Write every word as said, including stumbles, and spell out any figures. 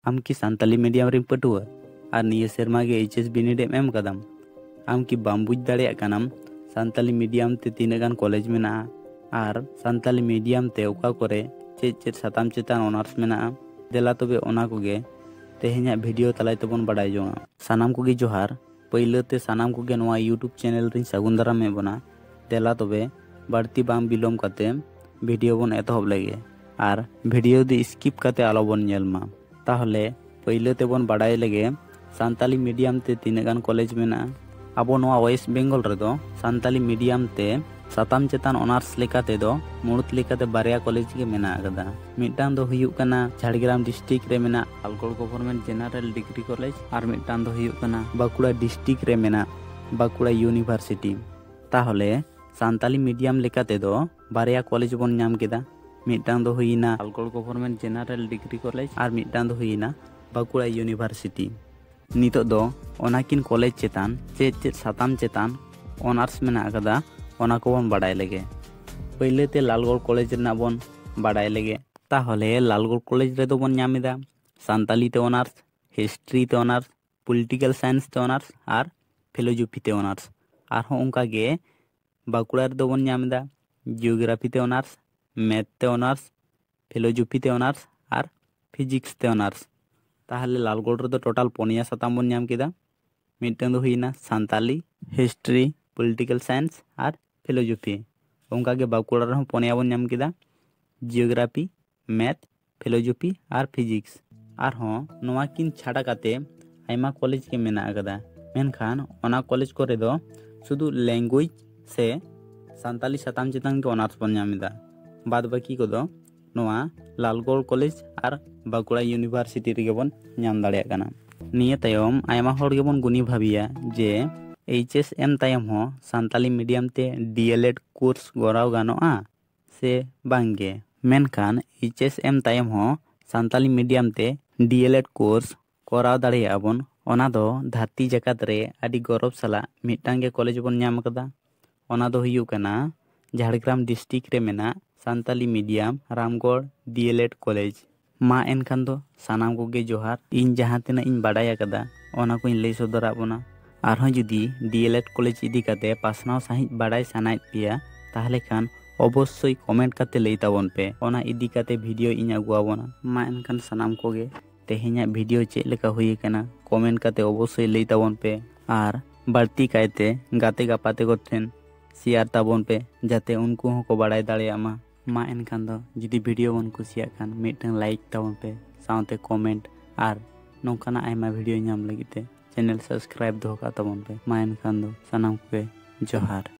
ᱟᱢ ᱠᱤ ᱥᱟᱱᱛᱟᱞᱤ ᱢᱤᱰᱤᱭᱟᱢ ᱨᱮᱱ ᱯᱟᱹᱴᱷᱩᱣᱟᱹ ᱟᱨ ᱱᱤᱭᱟᱹ ᱥᱮᱨᱢᱟ ᱜᱮ ᱮᱭᱤᱪ ᱮᱥ ᱵᱤᱱᱤᱰ ᱮᱢ ᱮᱢ ᱠᱟᱫᱟᱢ? ᱟᱢ ᱠᱤ ᱵᱟᱢ ᱵᱩᱡᱽ ᱫᱟᱲᱮᱭᱟᱜ ᱠᱟᱱᱟᱢ ᱥᱟᱱᱛᱟᱞᱤ ᱢᱤᱰᱤᱭᱟᱢ ᱛᱮ ᱛᱤᱱᱟᱹᱜ ᱜᱟᱱ ᱠᱚᱞᱮᱡᱽ ᱢᱮᱱᱟᱜᱼᱟ ᱟᱨ ᱥᱟᱱᱛᱟᱞᱤ ᱢᱤᱰᱤᱭᱟᱢ ᱛᱮ ᱚᱠᱟ ᱠᱚᱨᱮ ᱪᱮᱫ ᱪᱮᱫ ᱥᱟᱛᱟᱢ ᱪᱮᱛᱟᱱ ᱚᱱᱟᱨᱥ ᱢᱮᱱᱟᱜᱼᱟ? ᱫᱮᱞᱟ ᱛᱚᱵᱮ ᱚᱱᱟ ᱠᱚᱜᱮ ᱛᱮᱦᱮᱧᱟᱜ ᱵᱷᱤᱰᱤᱭᱳ ᱛᱟᱞᱟᱭ ᱛᱮᱵᱚᱱ ᱵᱟᱰᱟᱭ ᱡᱚᱝᱟ᱾ ᱥᱟᱱᱟᱢ ᱠᱚᱜᱮ ᱡᱚᱦᱟᱨ᱾ ᱯᱟᱹᱭᱞᱟᱹ ᱛᱮ ᱥᱟᱱᱟᱢ ᱠᱚᱜᱮ ᱱᱚᱣᱟ YouTube ᱪᱮᱱᱮᱞ ᱨᱤᱧ ᱥᱟᱹᱜᱩᱱ ᱫᱟᱨᱟᱢᱮᱫ ᱵᱚᱱᱟ᱾ ᱫᱮᱞᱟ ᱛᱚᱵᱮ ᱵᱟᱹᱲᱛᱤ ᱵᱟᱝ ᱵᱤᱞᱚᱢ ᱠᱟᱛᱮ ᱵᱷᱤᱰᱤᱭᱳ ᱵᱚᱱ ᱮᱛᱚᱦᱚᱵ ᱞᱮᱜᱮ ᱟᱨ ᱵᱷᱤᱰᱤᱭᱳ ᱫᱚ ᱥᱠᱤᱯ ᱠᱟᱛᱮ ᱟᱞᱚ ᱵᱚᱱ ᱧᱮᱞ ᱢᱟ᱾ ᱛᱟᱦᱚᱞᱮ ᱯᱟᱹᱭᱞᱟᱹ ᱛᱮᱵᱚᱱ ᱵᱟᱰᱟᱭ ᱞᱮᱜᱮ ᱥᱟᱱᱛᱟᱞᱤ ᱢᱤᱰᱤᱭᱟᱢ ᱛᱮ ᱛᱤᱱᱟᱹᱜ ᱜᱟᱱ ᱠᱚᱞᱮᱡᱽ ᱢᱮᱱᱟᱜᱼᱟ᱾ ᱟᱵᱚ ᱱᱚᱣᱟ ᱳᱭᱮᱥᱴ ᱵᱮᱝᱜᱚᱞ ᱨᱮᱫᱚ ᱥᱟᱱᱛᱟᱞᱤ ᱢᱤᱰᱤᱭᱟᱢ ᱛᱮ ᱥᱟᱛᱟᱢ ᱪᱮᱛᱟᱱ ᱚᱱᱟᱨᱥ ᱞᱮᱠᱟ ᱛᱮᱫᱚ ᱢᱩᱬᱩᱛ ᱞᱮᱠᱟᱛᱮ ᱵᱟᱨᱭᱟ ᱠᱚᱞᱮᱡᱽ ᱜᱮ ᱢᱮᱱᱟᱜ ᱟᱠᱟᱫᱟ᱾ ᱢᱤᱫᱴᱟᱝ ᱫᱚ ᱦᱩᱭᱩᱜ ᱠᱟᱱᱟ ᱡᱷᱟᱲᱜᱨᱟᱢ ᱰᱤᱥᱴᱨᱤᱠᱴ ᱨᱮ ᱢᱮᱱᱟᱜ Lalgarh government general degree college ᱟᱨ ᱢᱤᱫᱴᱟᱝ ᱫᱚ ᱦᱩᱭᱩᱜ ᱠᱟᱱᱟ ᱵᱟᱸᱠᱩᱲᱟ ᱰᱤᱥᱴᱨᱤᱠᱴ ᱨᱮ ᱢᱮᱱᱟᱜ ᱵᱟᱸᱠᱩᱲᱟ ᱤᱭᱩᱱᱤᱵᱷᱟᱨᱥᱤᱴᱤ᱾ ᱛᱟᱦᱚᱞᱮ ᱥᱟᱱᱛᱟᱞᱤ ᱢᱤᱰᱤᱭᱟᱢ ᱞᱮᱠᱟ ᱛᱮᱫᱚ ᱵᱟᱨᱭᱟ ᱠᱚᱞᱮᱡᱽ ᱵᱚᱱ ᱧᱟᱢ ᱠᱮᱫᱟ᱾ ᱢᱤᱫᱴᱟᱝ ᱫᱚ ᱦᱩᱭᱱᱟ Lalgarh government general degree college ᱟᱨ ᱢᱤᱫᱴᱟᱝ ᱫᱚ ᱦᱩᱭᱱᱟ ᱵᱟᱸᱠᱩᱲᱟ ᱤᱭᱩᱱᱤᱵᱷᱟᱨᱥᱤᱴᱤ᱾ ᱱᱤᱛᱚᱜ ᱫᱚ ᱚᱱᱟᱠᱤᱱ ᱠᱚᱞᱮᱡᱽ ᱪᱮᱛᱟᱱ ᱪᱮᱫ ᱪᱮᱫ ᱥᱟᱛᱟᱢ ᱪᱮᱛᱟᱱ ᱚᱱᱟᱨᱥ ᱢᱮᱱᱟᱜ ᱟᱠᱟᱫᱟ, ᱚᱱᱟ ᱠᱚᱵᱚᱱ ᱵᱟᱰᱟᱭ ᱞᱮᱜᱮ᱾ ᱯᱟᱹᱭᱞᱟᱹ ᱛᱮ ᱞᱟᱞᱜᱚᱲ ᱠᱚᱞᱮᱡᱽ ᱨᱮᱱᱟᱜ ᱵᱚᱱ ᱵᱟᱰᱟᱭ ᱞᱮᱜᱮ᱾ ᱛᱟᱦᱚᱞᱮ ᱞᱟᱞᱜᱚᱲ ᱠᱚᱞᱮᱡᱽ ᱨᱮᱫᱚ ᱵᱚᱱ ᱧᱟᱢ ᱮᱫᱟ ᱥᱟᱱᱛᱟᱞᱤ ᱛᱮ ᱚᱱᱟᱨᱥ, ᱦᱤᱥᱴᱨᱤ ᱛᱮ ᱚᱱᱟᱨᱥ, ᱯᱚᱞᱤᱴᱤᱠᱮᱞ ᱥᱟᱭᱮᱱᱥ ᱛᱮ ᱚᱱᱟᱨᱥ ᱟᱨ ᱯᱷᱤᱞᱳᱡᱚᱯᱷᱤ ᱛᱮ ᱚᱱᱟᱨᱥ᱾ ᱟᱨᱦᱚᱸ ᱚᱱᱠᱟ ᱜᱮ ᱵᱟᱸᱠᱩᱲᱟ ᱨᱮᱫᱚ ᱵᱚᱱ ᱧᱟᱢ ᱮᱫᱟ ᱡᱤᱭᱳᱜᱨᱟᱯᱷᱤ ᱛᱮ ᱚᱱᱟᱨᱥ, ᱢᱮᱛᱷ ᱛᱮ ᱚᱱᱟᱨᱥ, ᱯᱷᱤᱞᱳᱡᱚᱯᱷᱤ ᱛᱮ ᱚᱱᱟᱨᱥ ᱟᱨ ᱯᱷᱤᱡᱤᱠᱥ ᱛᱮ ᱚᱱᱟᱨᱥ᱾ ᱛᱟᱦᱚᱞᱮ ᱞᱟᱞᱜᱚᱲ ᱨᱮᱫᱚ ᱴᱳᱴᱟᱞ ᱯᱩᱱᱭᱟ ᱥᱟᱛᱟᱢ ᱵᱚᱱ ᱧᱟᱢ ᱠᱮᱫᱟ᱾ ᱢᱤᱫᱴᱟᱝ ᱫᱚ ᱦᱩᱭᱱᱟ ᱥᱟᱱᱛᱟᱞᱤ, ᱦᱤᱥᱴᱨᱤ, ᱯᱚᱞᱤᱴᱤᱠᱮᱞ ᱥᱟᱭᱮᱱᱥ ᱟᱨ ᱯᱷᱤᱞᱳᱡᱚᱯᱷᱤ᱾ ᱚᱱᱠᱟᱜᱮ ᱵᱟᱸᱠᱩᱲᱟ ᱨᱮᱦᱚᱸ ᱯᱩᱱᱭᱟ ᱵᱚᱱ ᱧᱟᱢ ᱠᱮᱫᱟ, ᱡᱤᱭᱳᱜᱨᱟᱯᱷᱤ, ᱢᱮᱛᱷ, ᱯᱷᱤᱞᱳᱡᱚᱯᱷᱤ ᱟᱨ ᱯᱷᱤᱡᱤᱠᱥ᱾ ᱟᱨᱦᱚᱸ ᱱᱚᱣᱟ ᱠᱤᱱ ᱪᱷᱟᱰᱟ ᱠᱟᱛᱮ ᱟᱭᱢᱟ ᱠᱚᱞᱮᱡᱽ ᱜᱮ ᱢᱮᱱᱟᱜ ᱟᱠᱟᱫᱟ, ᱢᱮᱱᱠᱷᱟᱱ ᱚᱱᱟ ᱠᱚᱞᱮᱡᱽ ᱠᱚᱨᱮ ᱫᱚ ᱥᱩᱫᱷᱩ ᱞᱮᱝᱜᱩᱭᱮᱡᱽ ᱥᱮ ᱥᱟᱱᱛᱟᱞᱤ ᱥᱟᱛᱟᱢ ᱪᱮᱛᱟᱱ ᱜᱮ ᱚᱱᱟᱨᱥ ᱵᱚᱱ ᱧᱟᱢ ᱮᱫᱟ᱾ ᱵᱟᱫ ᱵᱟᱹᱠᱤ ᱠᱚᱫᱚ ᱱᱚᱣᱟ ᱞᱟᱞᱜᱚᱲ ᱠᱚᱞᱮᱡᱽ ᱟᱨ ᱵᱟᱸᱠᱩᱲᱟ ᱤᱭᱩᱱᱤᱵᱷᱟᱨᱥᱤᱴᱤ ᱨᱮᱜᱮ ᱵᱚᱱ ᱧᱟᱢ ᱫᱟᱲᱮᱭᱟᱜ ᱠᱟᱱᱟ᱾ ᱱᱤᱭᱟᱹ ᱛᱟᱭᱚᱢ ᱟᱭᱢᱟ ᱦᱚᱲ ᱜᱮᱵᱚᱱ ᱜᱩᱱᱤ ᱵᱷᱟᱹᱵᱤᱭᱟ ᱡᱮ ᱮᱭᱤᱪ ᱮᱥ ᱮᱢ ᱛᱟᱭᱚᱢ ᱦᱚᱸ ᱥᱟᱱᱛᱟᱞᱤ ᱢᱤᱰᱤᱭᱟᱢ ᱛᱮ ᱰᱤ ᱮᱞ ᱮᱰ ᱠᱳᱨᱥ ᱠᱚᱨᱟᱣ ᱜᱟᱱᱚᱜᱼᱟ ᱥᱮ ᱵᱟᱝ ᱜᱮ? ᱢᱮᱱᱠᱷᱟᱱ ᱮᱭᱤᱪ ᱮᱥ ᱮᱢ ᱛᱟᱭᱚᱢ ᱦᱚᱸ ᱥᱟᱱᱛᱟᱞᱤ ᱢᱤᱰᱤᱭᱟᱢ ᱛᱮ ᱰᱤ ᱮᱞ ᱮᱰ ᱠᱳᱨᱥ ᱠᱚᱨᱟᱣ ᱫᱟᱲᱮᱭᱟᱜᱼᱟ ᱵᱚᱱ᱾ ᱚᱱᱟ ᱫᱚ ᱫᱷᱟᱹᱨᱛᱤ ᱡᱟᱠᱟᱛ ᱨᱮ ᱟᱹᱰᱤ ᱜᱚᱨᱚᱵᱽ ᱥᱟᱞᱟᱜ ᱢᱤᱫᱴᱟᱝ ᱜᱮ ᱠᱚᱞᱮᱡᱽ ᱵᱚᱱ ᱧᱟᱢ ᱟᱠᱟᱫᱟ᱾ ᱚᱱᱟ ᱫᱚ ᱦᱩᱭᱩᱜ ᱠᱟᱱᱟ ᱡᱷᱟᱲᱜᱨᱟᱢ ᱰᱤᱥᱴᱨᱤᱠᱴ ᱨᱮ ᱢᱮᱱᱟᱜ ᱥᱟᱱᱛᱟᱞᱤ ᱢᱤᱰᱤᱭᱟᱢ ᱨᱟᱢᱜᱚᱲ ᱰᱤ ᱮᱞ ᱮᱰ ᱠᱚᱞᱮᱡᱽ᱾ ᱢᱟ ᱮᱱᱠᱷᱟᱱ ᱫᱚ ᱥᱟᱱᱟᱢ ᱠᱚᱜᱮ ᱡᱚᱦᱟᱨ᱾ ᱤᱧ ᱡᱟᱦᱟᱸ ᱛᱤᱱᱟᱹᱜ ᱤᱧ ᱵᱟᱰᱟᱭ ᱟᱠᱟᱫᱟ, ᱚᱱᱟ ᱠᱚᱧ ᱞᱟᱹᱭ ᱥᱚᱫᱚᱨᱟᱫ ᱵᱚᱱᱟ᱾ ᱟᱨᱦᱚᱸ ᱡᱩᱫᱤ ᱰᱤ ᱮᱞ ᱮᱰ ᱠᱚᱞᱮᱡᱽ ᱤᱫᱤ ᱠᱟᱛᱮ ᱯᱟᱥᱱᱟᱣ ᱥᱟᱺᱦᱤᱡ ᱵᱟᱰᱟᱭ ᱥᱟᱱᱟᱭᱮᱫ ᱯᱮᱭᱟ, ᱛᱟᱦᱚᱞᱮ ᱠᱷᱟᱱ ᱚᱵᱚᱥᱥᱳᱭ ᱠᱚᱢᱮᱱᱴ ᱠᱟᱛᱮ ᱞᱟᱹᱭ ᱛᱟᱵᱚᱱ ᱯᱮ, ᱚᱱᱟ ᱤᱫᱤ ᱠᱟᱛᱮ ᱵᱷᱤᱰᱤᱭᱳ ᱤᱧ ᱟᱹᱜᱩ ᱟᱵᱚᱱᱟ᱾ ᱢᱟ ᱮᱱᱠᱷᱟᱱ ᱥᱟᱱᱟᱢ ᱠᱚᱜᱮ ᱛᱮᱦᱮᱧᱟᱜ ᱵᱷᱤᱰᱤᱭᱳ ᱪᱮᱫ ᱞᱮᱠᱟ ᱦᱩᱭ ᱟᱠᱟᱱᱟ, ᱠᱚᱢᱮᱱᱴ ᱠᱟᱛᱮ ᱚᱵᱚᱥᱥᱳᱭ ᱞᱟᱹᱭ ᱛᱟᱵᱚᱱ ᱯᱮ᱾ ᱟᱨ ᱵᱟᱹᱲᱛᱤ ᱠᱟᱭᱛᱮ ᱜᱟᱛᱮ ᱜᱟᱯᱟᱛᱮ ᱠᱚ ᱴᱷᱮᱱ ᱥᱮᱭᱟᱨ ᱛᱟᱵᱚᱱ ᱯᱮ, ᱡᱟᱛᱮ ᱩᱱᱠᱩ ᱦᱚᱸᱠᱚ ᱵᱟᱲᱟᱭ ᱫᱟᱲᱮᱭᱟᱜ ᱢᱟ᱾ ᱢᱟ ᱮᱱᱠᱷᱟᱱ ᱫᱚ ᱡᱩᱫᱤ ᱵᱷᱤᱰᱤᱭᱳ ᱵᱚᱱ ᱠᱩᱥᱤᱭᱟᱜ ᱠᱷᱟᱱ ᱢᱤᱫᱴᱟᱝ ᱞᱟᱭᱤᱠ ᱛᱟᱵᱚᱱ ᱯᱮ, ᱥᱟᱶᱛᱮ ᱠᱚᱢᱮᱱᱴ ᱟᱨ ᱱᱚᱝᱠᱟᱱᱟᱜ ᱟᱭᱢᱟ ᱵᱷᱤᱰᱤᱭᱳ ᱧᱟᱢ ᱞᱟᱹᱜᱤᱫ ᱛᱮ ᱪᱮᱱᱮᱞ ᱥᱟᱵᱥᱠᱨᱟᱭᱤᱵ ᱫᱚᱦᱚ ᱠᱟᱜ ᱛᱟᱵᱚᱱ ᱯᱮ᱾ ᱢᱟ ᱮᱱᱠᱷᱟᱱ ᱫᱚ ᱥᱟᱱᱟᱢ ᱠᱚᱜᱮ ᱡᱚᱦᱟᱨ᱾